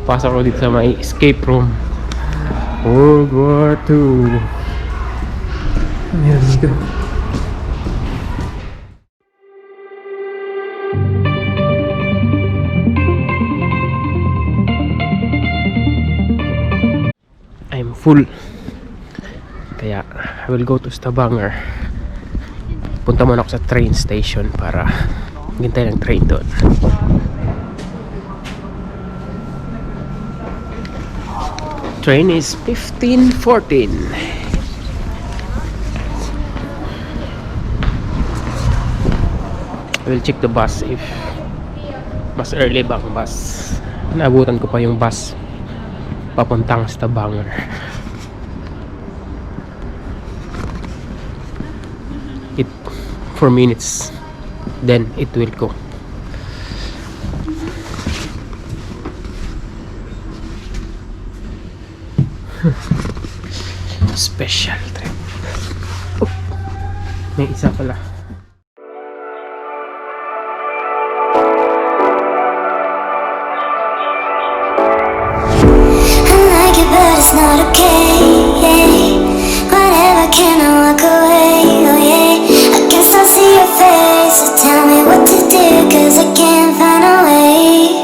Pasok ko dito sa may escape room. World War II. Here we go. I'm full. Kaya I will go to Stavanger. Punta muna ako sa train station para hintay ng train doon. Train is 15:14. I will check the bus if mas early ba ang bus. Naabutan ko pa yung bus papuntang Stavanger. It 4 minutes, then it will go. Special trip. Oh, may isa pala. It's not okay, yeah. Whatever, can I walk away, oh yeah. I can still see your face, so tell me what to do, cause I can't find a way.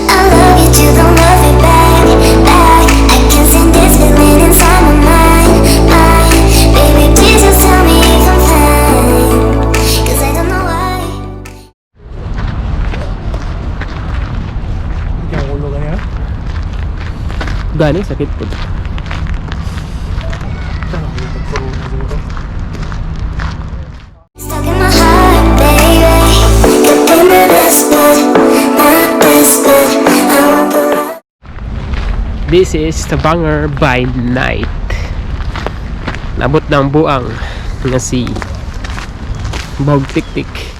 I love you too, don't love me back, back. I can't stand this feeling inside my mind, mind. Baby, please just tell me if I'm fine, cause I don't know why. Ikaw ulo ka niya? Gani, sakit po. Stuck in my heart, baby. Could be my best bud, my best bud. I won't believe. This is Stavanger by night. Nabot ng buang na si Bog Tik-Tik.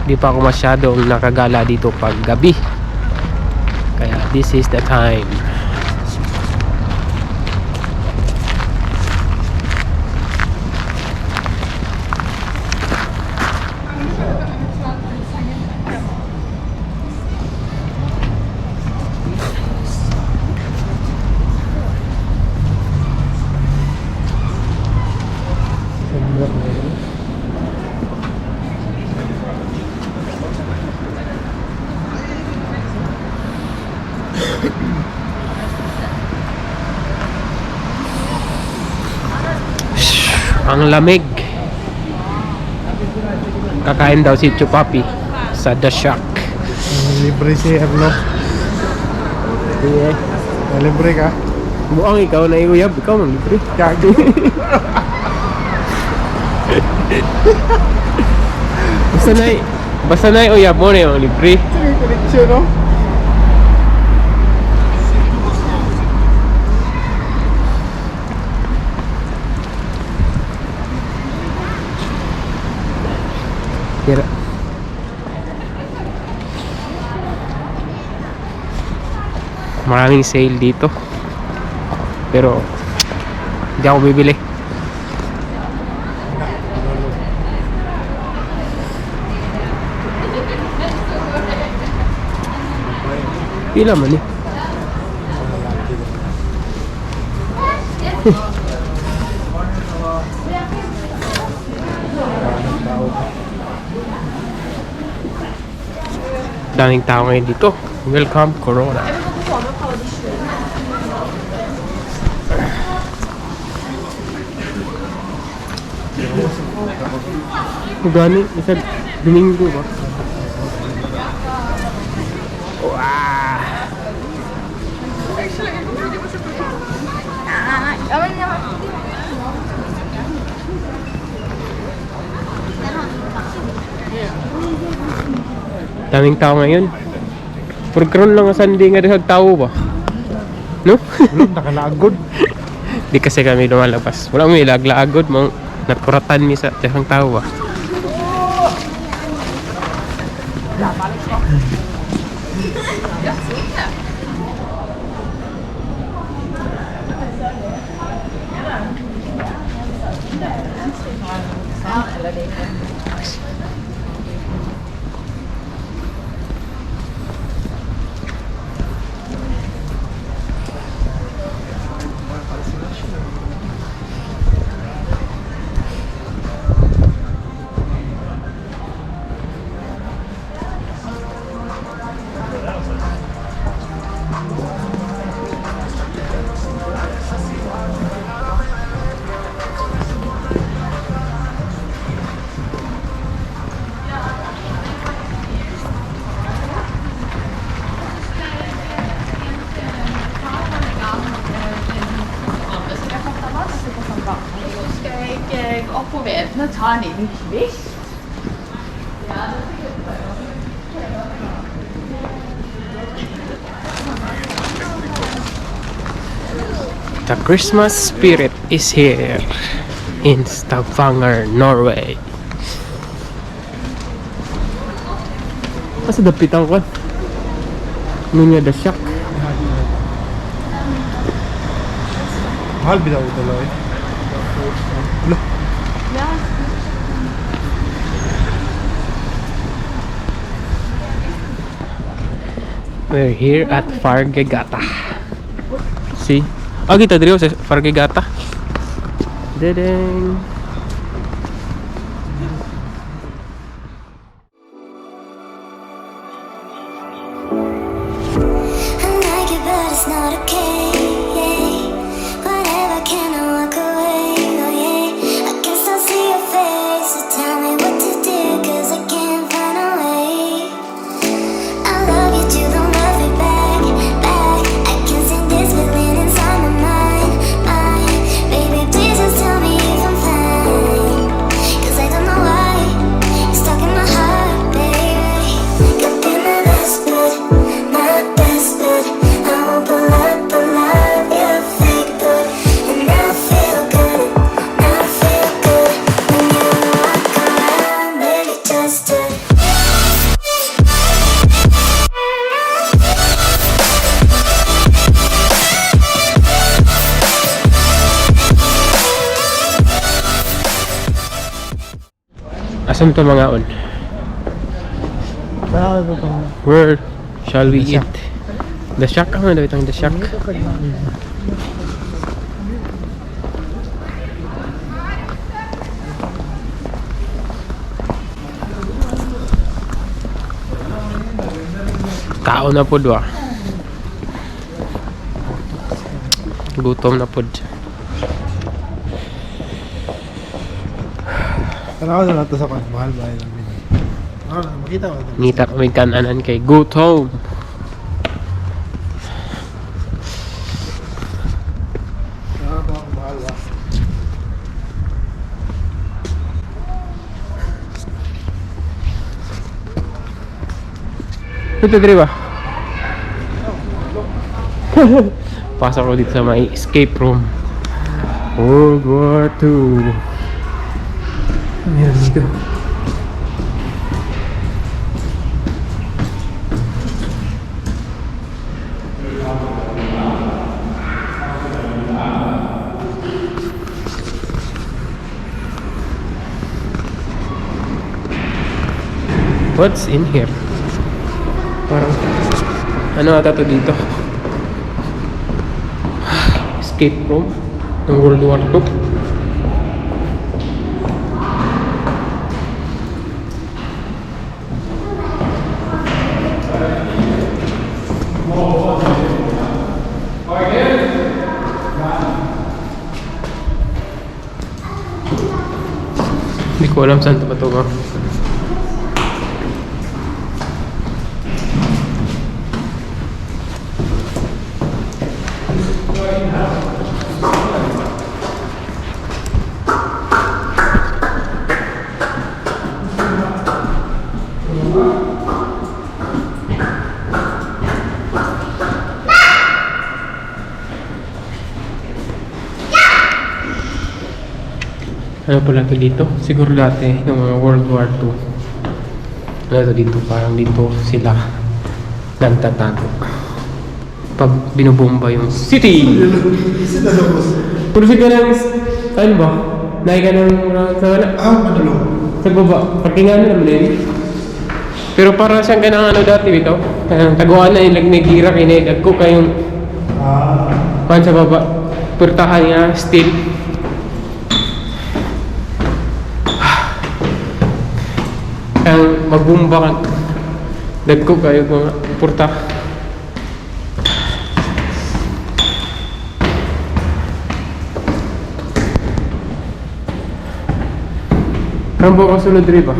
Di pa ako masyadong nakagala dito pag gabi, kaya this is the time. Ang lamig. Kakain daw si Chupapi sa The Shack. Libre si Erlo. Yeah. Libre ka? Buang ikaw na iuyab, ikaw mang libre. Kagi. Basta na uyab mo na yung libre. Sige, connection, no? Kira. Maraming sale dito. Pero hindi ako bibili. Pila man eh. Daming tao ngayon dito. Welcome Corona. Gani, isa Domingo ba? Wow. Daming tao ngayon. Pero karon lang sa Sunday nga dihag tao ba? No? Wala, nakalagod. Di kasi kami lumalabas. Wala mo ilaglaagod mo. Nakuratan mi sa dihang tao ba? Ta en liten quiz. The Christmas spirit is here in Stavanger, Norway. Kasi dapitan ko. Nunya the shock. Mahal bitaw ito lang eh. We're here at Fargegata. See? Ah, kita dito sa Fargegata. Dedeng. I like it, but it's not okay. Whatever, can I walk away? Oh yeah, I can still see your face. So tell me what to do, 'cause I can't find a way. I love you too, don't love me back. I can't stand this feeling inside my mind. Baby, please just tell me if I'm fine, 'cause I don't know why you're stuck in my heart, baby. Could be my best bud, my best bud. I won't pull up, but love you fake good. And I feel good, I feel good when you walk around, baby, just do. Asan to mga on? Where shall we eat? The shack? Ano daw itong the shack? Tao na po doon. Gutom na po. Tanaw na nato sa kan. Mahal ba yun? Makita ko. Ngita kami kananan kay gutom. Mahal ba? Ito diri ba? Pasok ko dito sa may escape room. World War II. Meron dito. What's in here? Parang ano ata to dito? Escape room ng World War II. Hindi ko alam saan ito patungo. Ano pala ito dito? Siguro dati yung mga World War II. Ano to dito? Parang dito sila nagtatago. Pag binubomba yung city! Pursi ka ng... Ano ba? Nahi ka ng... sa wala? Madulog. Sa baba. Parkingan naman din. Pero para siyang kanang ano dati bitaw. Taguan na yung nagnigira kinahidag ko kayong... Kuhan sa baba. Purtahan niya, steel. Kaya magbumba ka. Dagko kayo mga purta. Rambo ka sulod rin ba?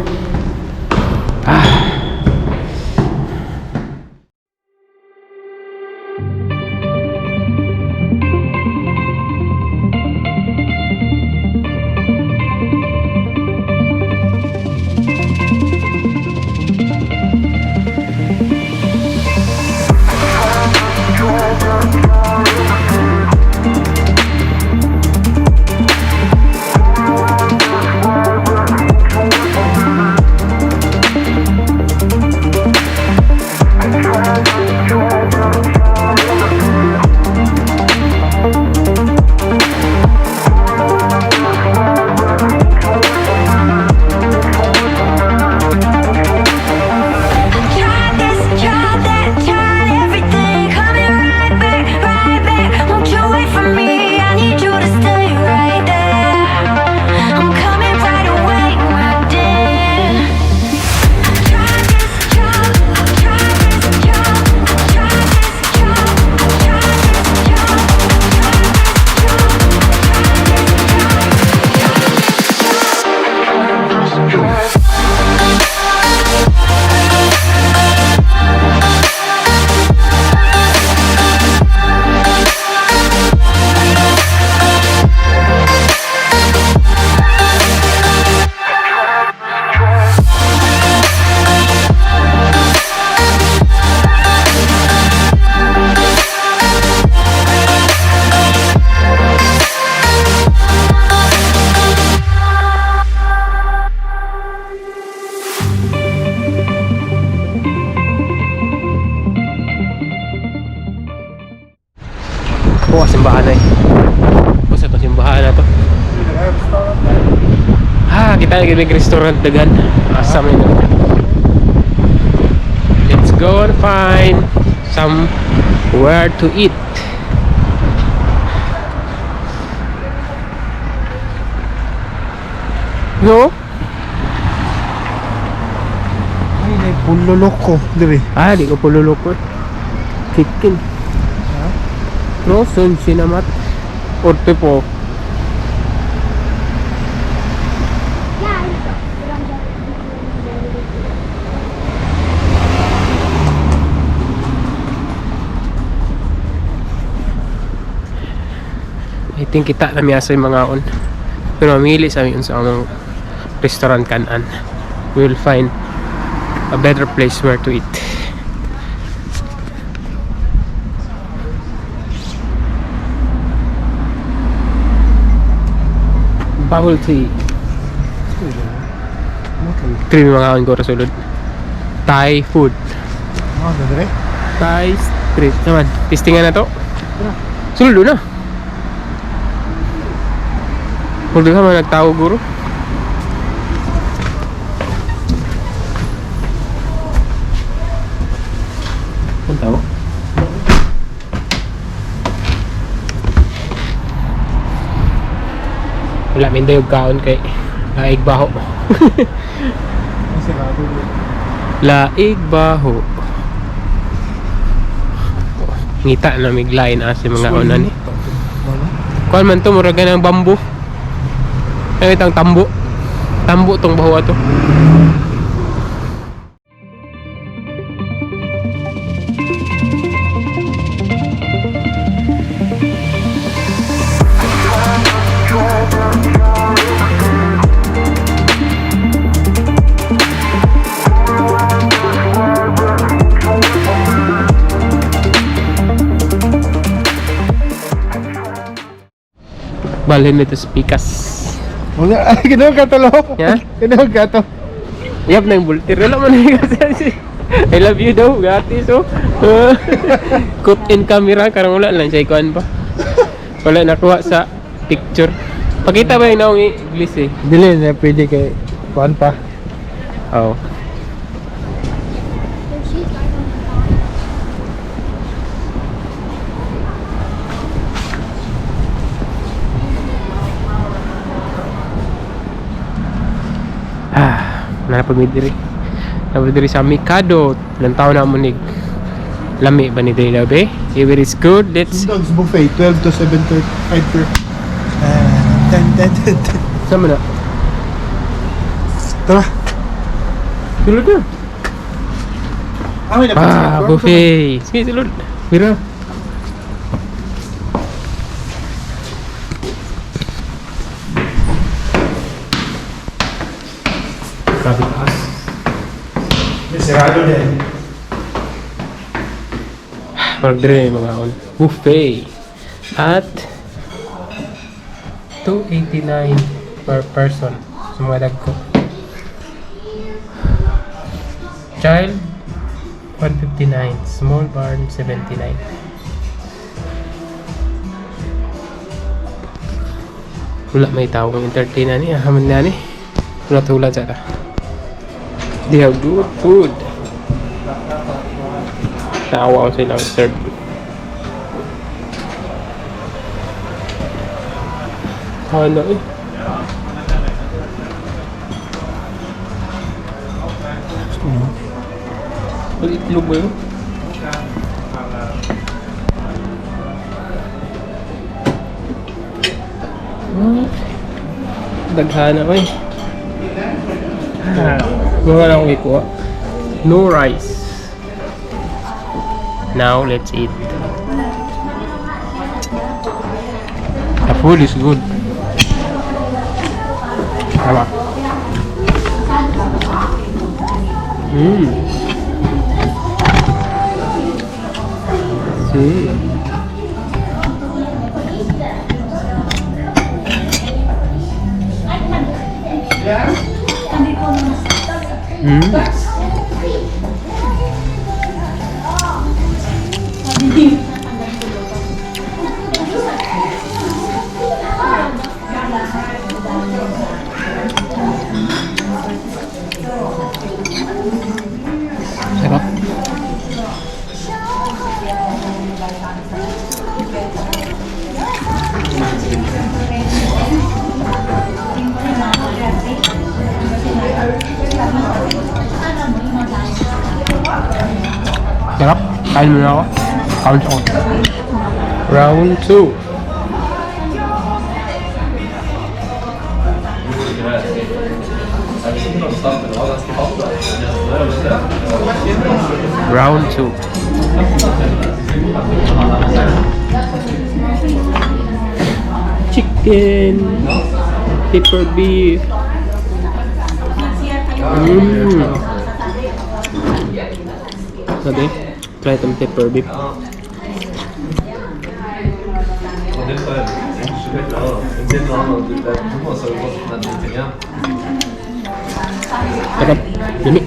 Oo, simbahan na eh. Basta itong simbahan na to. Kita na gawing restaurant dagan. Asam yun. Let's go and find somewhere to eat. No? Ay, may pulo loko. Diri. Di ko pululoko eh. Chicken. Frozen sinamat. Orte po. I think kita na miyasa yung mga on. Pero mamili sa amin sa among restaurant Kainan. We will find a better place where to eat. Bubble tea. Three mga on ko rasulod. Thai food. Diri. Thai street naman. Testingan na to. Sulod na. Huwag ka man nagtawag guro. Ang tawag? Wala minda yung kaon kay laig baho. Laig baho. Ngita na miglain as yung mga onan eh. Kuan man to murag ng bambu. Ay itang tambo. Tambo tong baho ato. Balhin nito sa pikas. Wala, kinawag ka to lo. Yeah? Kinawag ka to. Yap na yung bultir. Wala man na kasi. I love you daw. Gati so. Cut in camera. Karang wala lang siya ikuan pa. Wala nakuha sa picture. Pakita ba yung naong English eh? Dili na pwede kay kuan pa. Oo. Napamidiri sa Mikado. Ilang taon na mo nig lami ba ni Dela be? If it is good, let's... Dogs buffet, 12 to 7:35 per. 10. Sama na. Tara. Sulod na. Amin na. Buffet. Sige, sulod. Mira. Grabe taas. Sirado din. Mag-dre mga on. Buffet. At 289 per person. Sa mga dag ko. Child 159. Small barn 79. Wala may tawag entertain na niya. Haman na ni. Tulad sa ta. They have good food. Naawa ko silang serve. Ano eh? Itlog ba yun? Daghana ko eh. Mga lang ko ikuha. No rice. Now let's eat. The food is good. Tama. See. Sarap. Sarap. Kain mo na ako. Count ako. Round 2. Round 2. Chicken. Pepper beef. Okay. Try some pepper beef. Sarap. Dami.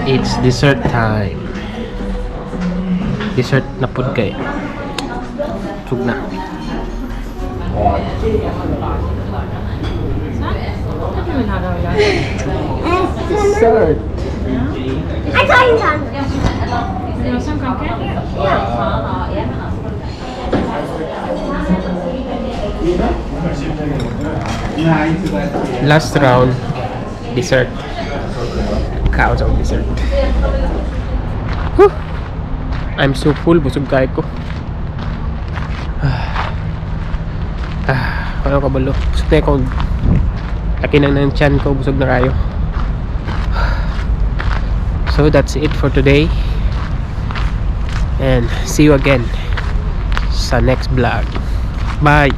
It's dessert time. Dessert na pud kay. Tug na. Dessert. I Kainan. Last round, dessert. Cows of dessert. Whew. I'm so full, busog kayo ko. Ano kabalo? Busog na ako. Laki na ng tiyan ko. Busog na kayo. So that's it for today. And see you again sa next vlog. Bye!